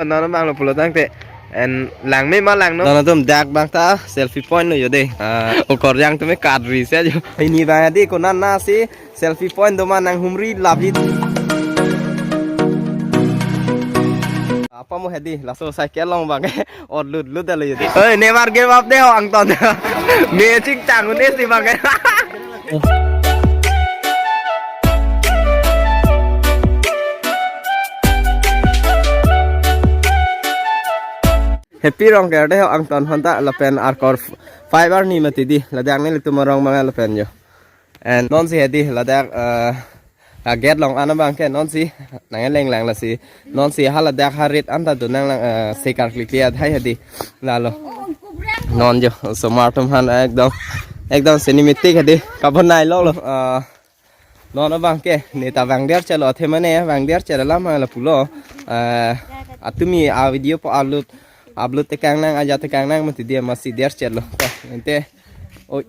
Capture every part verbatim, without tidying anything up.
Non abang lo pulo tangte. And langme ma langno. Non atum dak abang ta selfie point lo yo de. Ah, okorjang atum kadri se yo. Hini abang di konat na si selfie point do ma nanghumri labi. Apa mo hedi laso cycle along abang ke or lut lut lo yo de. Oi, never give up de ho Angton. Me ching chang un esi abang ke. Happy Rongker de ho Angton aphan ta lapen arkor five arni mati di ladak nelitum arong abang lapen yo. And non si hedi ladak, eh, a gate along an abang ke non si nang leng lang lasi non si ha ladak ha rit an ta do nang lang, eh, sekar klikli adhai hedi lalo. Non yo osomar atum aphan ekdom ekdom cinematic hedi kabonai lo lo, eh, non abang ke neta vangder chelo athe mane vangder chelo lam la pulo. Eh, atumi a video po upload upload tekang nang aja tekang nang mati dia masi der chelo. Ente. Oh.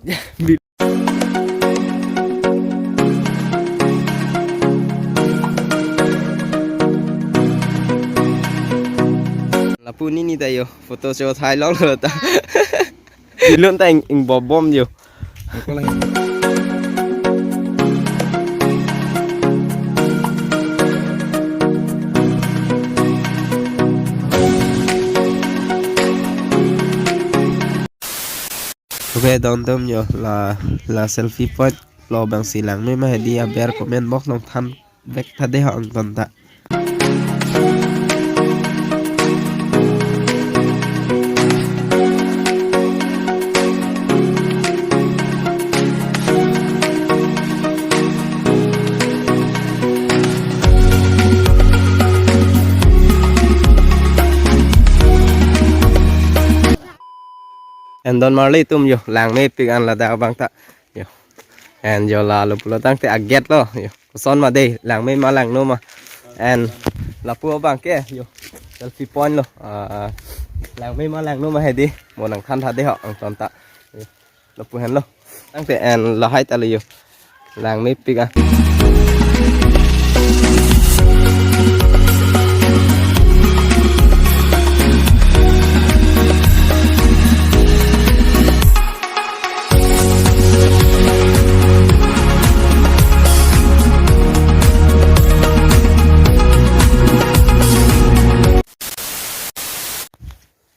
Lapu nini ta yo photo shoot hai long lo ta. Ilun ta ing, ing bobom yo. Okay, don atum yo la la selfie point lo abang si langme ma hedi aber comment box along than vek tha de ho Angton ta. And don marli atum yo langmepik an ladak abang ta yo. And yo lalo pulo tangte a gate lo yo. Koson ma de langme ma langno ma. And lapu abang ke yo selfie point lo. Ah, langme ma langno ma hedi mo nangthan tha de ho Angton ta. Yo. Lapu henlo. Tangte and lahai ta lo yo. Langmepik ah.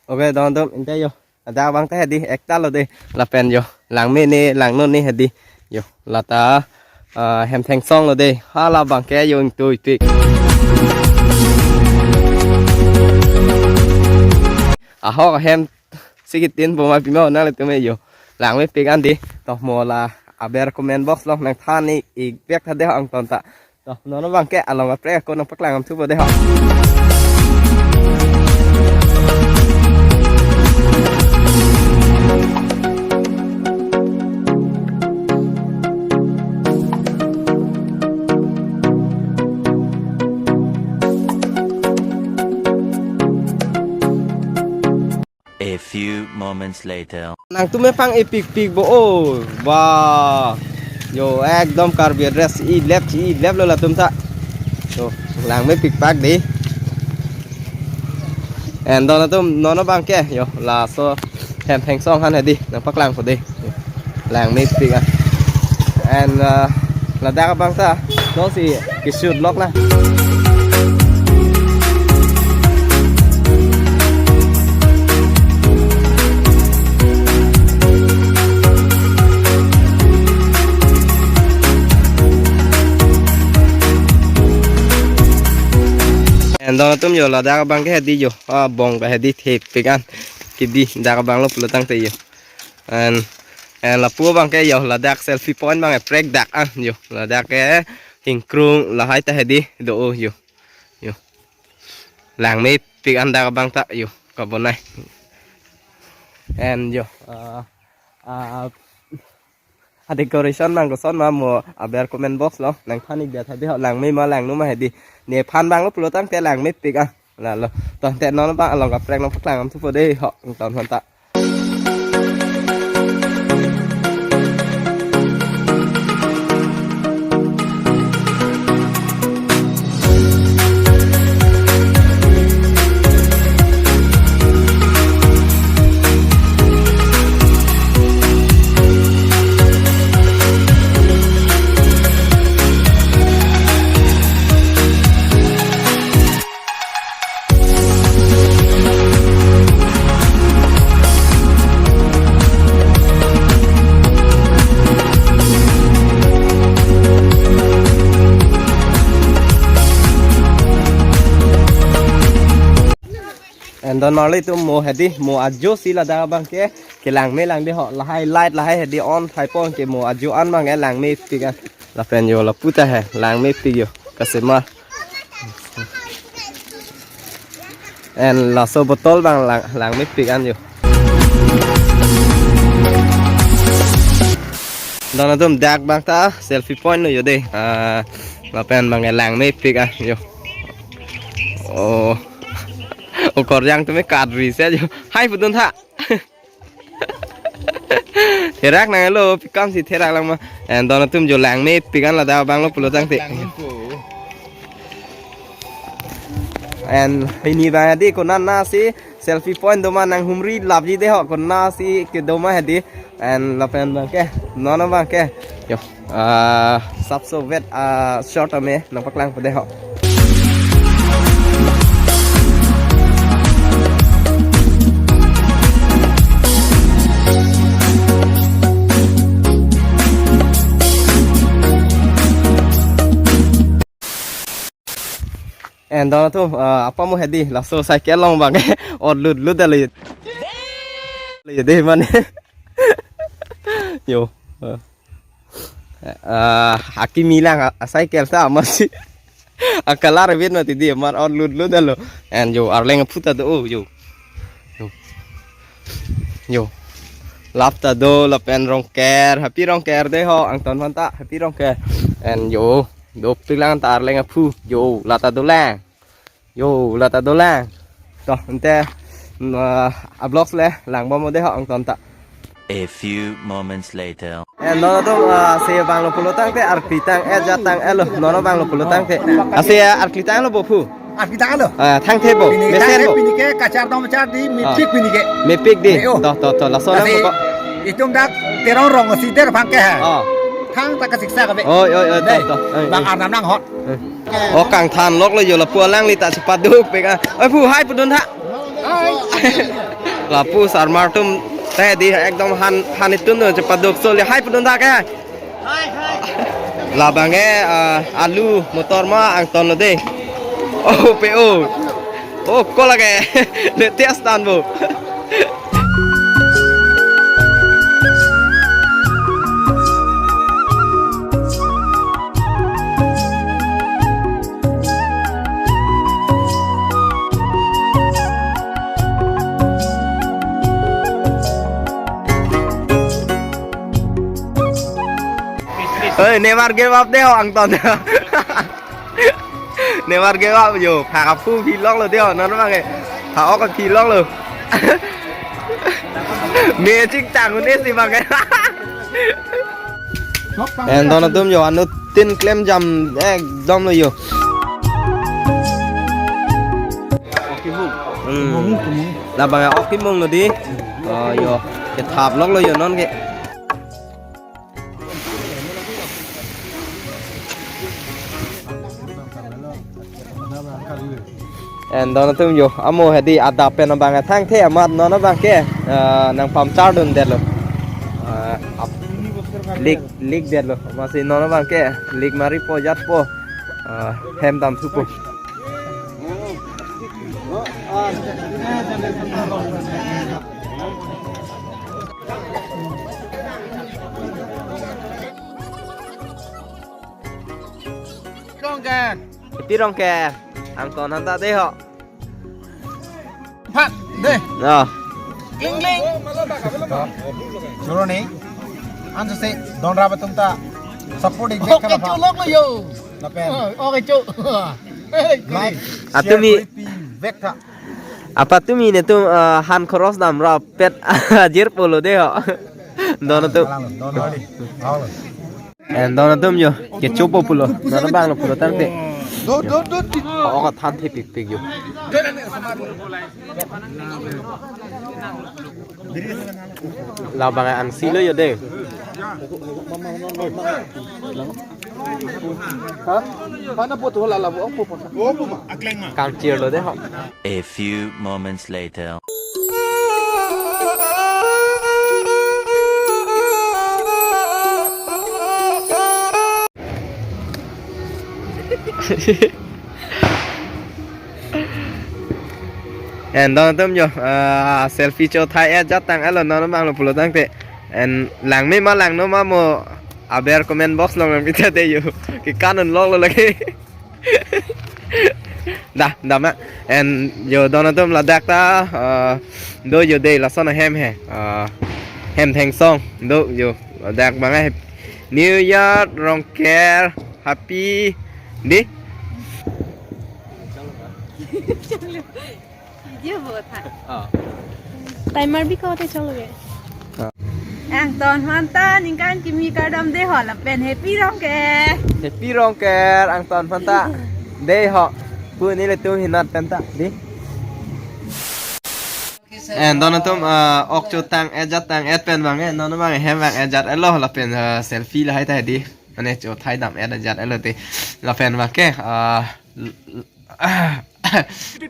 Okay, don atum, ente yo. Ladak abang ta hedi, ekta lo de, lapen yo. Langme ne, langno ne hedi. Yo, lata, ah, hem thengsong lo de. Hala abang ke yo ingtuipik. Ahok hem sikit tin boma pima nanglitum yo. Langmepik an di. Toh mo la aber comment box along nangthan ik ik bek tha de ho Angton ta. Toh, non abang ke along kaprek ako nangpaklang am thupo de ho. A few moments later. Nangtum epang epikpik bo o. Ba. Yo, ekdom Karbi dress ilep chi ilep lo latum ta. Yo, langmepikpak de. And don atum non abang ke yo laso hem thengsong aphan hedi nangpaklangpo de. Langmepik ah. And, uh, ladak abang ta non si ke-shoot lok na. And don atum yo ladak abang ke hedi yo. Ah, bong ke hedi thepik an. Kidi dak abang lo pulo tangte yo. And, and lapu abang ke yo ladak selfie point abang ke prek dak an yo. Ladak ke hingkrung lahai ta hedi do o yo. Yo. Langmepik an dak abang ta yo. Kabonai. And yo, ah, ah, a decoration abang koson ma mo aber comment box lo nangthan ik det hedi ho langme ma langno ma hedi. Nephan abang lo pulo tangte langmepik ah. Lalo. Toh ante non abang along kaprek nangpaklang am thupo de ho Angton aphan ta. And don marli atum mo hedi mo ajo si ladak abang ke kelang me lang de ho, lahai light lahai hedi on thai pon ke mo ajo an abang ke lang mepik an. Lapen yo lapu ta he lang mepik yo kasema. And laso botol abang lang, lang mepik an yo. Don atum dak abang ta selfie point lo yo de. Ah, lapen abang ke lang mepik an yo. Oh. O korjang atum ke kadri se yo. Hai pudun tha. Therak nanglo, pikam si therak lang ma. And don atum jo lang mepik an ladak abang lo pulo tangte. And hini abang hedi konat na si selfie point do ma, nang humri lapji de ho, konat si kedo ma hedi. And lapen abang ke non abang ke yo, ah, sapso vet, ah, short ame nangpaklang po de ho. And don atum, ah, apa mo hedi laso cycle along abang ke or lut lut alo yo. Lo yo de mane. Yo. Ah, akimi lang a, a cycle ta amat si. A color vet mati di amat or lut lut alo. And yo arleng aphu ta do, oh, yo. Yo. Yo. Lap ta do lapen Rongker, happy Rongker de ho, angton aphan ta happy Rongker. And yo, dopik lang ta arleng aphu. Yo, la ta dolang. Yo, la ta dolang. To, ante, mm, ah, a vlogs le langbom mo de ho angton ta. A few moments later. Eh, non atum, ah, ase abang lo pulo tangte, arkli tang-et jat tang-et lo, non abang lo pulo tangte. Ase, ah, arkli tang lo bo phu. Arkli tang lo. Ah, thangthe bo, pini mesen tangte bo. Pini ke kachar dom char di, ah, mepik pini ke. Mepik di. Me-o. To, to, to, laso nang ase bo ko. Itum dak Terong Rongsi der abang ke ha. Oh. Thang ta kasiksa kabe. Oi, oi, oi, to, dei, to. Oi, bang oi. Arnam nanghot. Eh. Oh, kangthan lok lo yo, lapu alangli ta chepaduk pik an. Oi phu, hai pudun tha. Lapu sarmar atum te di ekdom han, han itun do chepaduk so le, hai pudun tha ke. Labang ke, ah, alu motor ma angton lo de. Oh, pe o. Oh, ko lake. Le tias tan bo. Oi, never give up de ho angton. Never give up yo, pha kaphu phi lok lo de ho, non abang ke. Pha ok phi lok lo. Magic tang un-e si abang ke. And don atum yo, anuttin klem jam ekdom lo yo. Hmm. Labang ok kimung lo di. Oh yo, kethap lok lo yo non ke. And don atum yo, amo hedi adap pen abang thangthe amat non abang ke, eh, nang pamchar dun det lo. Eh, ap-, lik, lik det lo. Masi non abang ke, lik mari po jat po. Eh, hem dam thu po. Rongker. Iti Rongker. Angton han ta de ho. Phat, de. No. Kling, kling. Choro ni. Anso se don rap atum ta support ik. Oh, bek kala kecho pha. Lok lo yo. Lapen. Oh, oh, kecho. Hey, like, atumi share, kuri pi vek tha. Apa tumi netum, eh, han khoros dam rapet ajir pulo de ho. Don atum. Don, don, don, don. And don atum yo, kecho po pulo. Don abang lo pulo tangte. Do, do, do, do. Oh, ka than the pik pik yo. Labang ang silo yo de. Ha? Mana po tu la la po po po. Kangchir lo de ho. A few moments later. And don atum yo, ah, selfie cho thai-et jat tang-etlo non abang lo pulo tangte. And langme ma langno ma mo aber comment box along nangpitha de yo. Ke kanon lok lo lagi. Dah, dah ma. And yo don atum ladak ta, ah, do yo de lason ahem he. Ah, hem thengsong do yo ladak bang he. New Year Rongker happy di. Video bo tha. Ah. Timer bi ko te cholo ge. Ah. Angton aphanta ningkan kimi kardom de ho lapen Happy Rongker. Happy Rongker angton aphanta de ho. Pu nelitum hinat penta di. And don atum, ah, ok cho tang-et jat tang-et pen bang e, non bang hem bang-et jat-etlo lapen, ah, selfie lahai ta di. Mane cho thai dam-et jat-etlo te. Lapen bang ke, ah, l- l-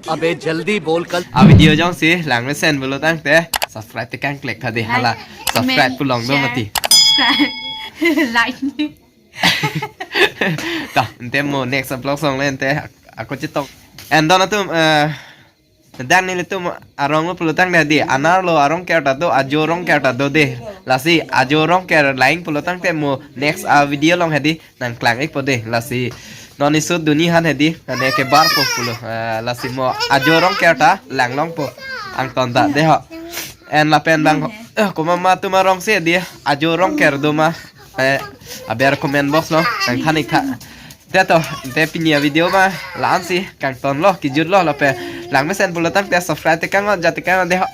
अबे जल्दी बोल कल. A video jongsi langmesen pulo tangte subscribe tekang klik tha di hala. Like, subscribe comment, pulong do share, mati. Subscribe. Like. Ta, ante mo next vlog along le ante ako chetong. And don atum, eh, dan nelitum arong lo pulo tangte di, anerlo arong ker ta do, ajo arong ker ta do de. Lasi ajo arong ker lang pulo tangte mo next a video along he di nangklang-ikpo de. Lasi non isut duni han he di, ane kebarpo pulo. Ah, lasi mo ajo arong ker ta langlongpo angton ta de ho. And lapen bang, eh, komat ma atum arong si di, ajo arong ker do ma, eh, aber comment box along nangthan-ik tha. Te to, te pini a video ma la-ansi kangtonlo, kejutlo lapen langmesen pulo tangte subscribe tekang-ot jat tekang-ot de ho.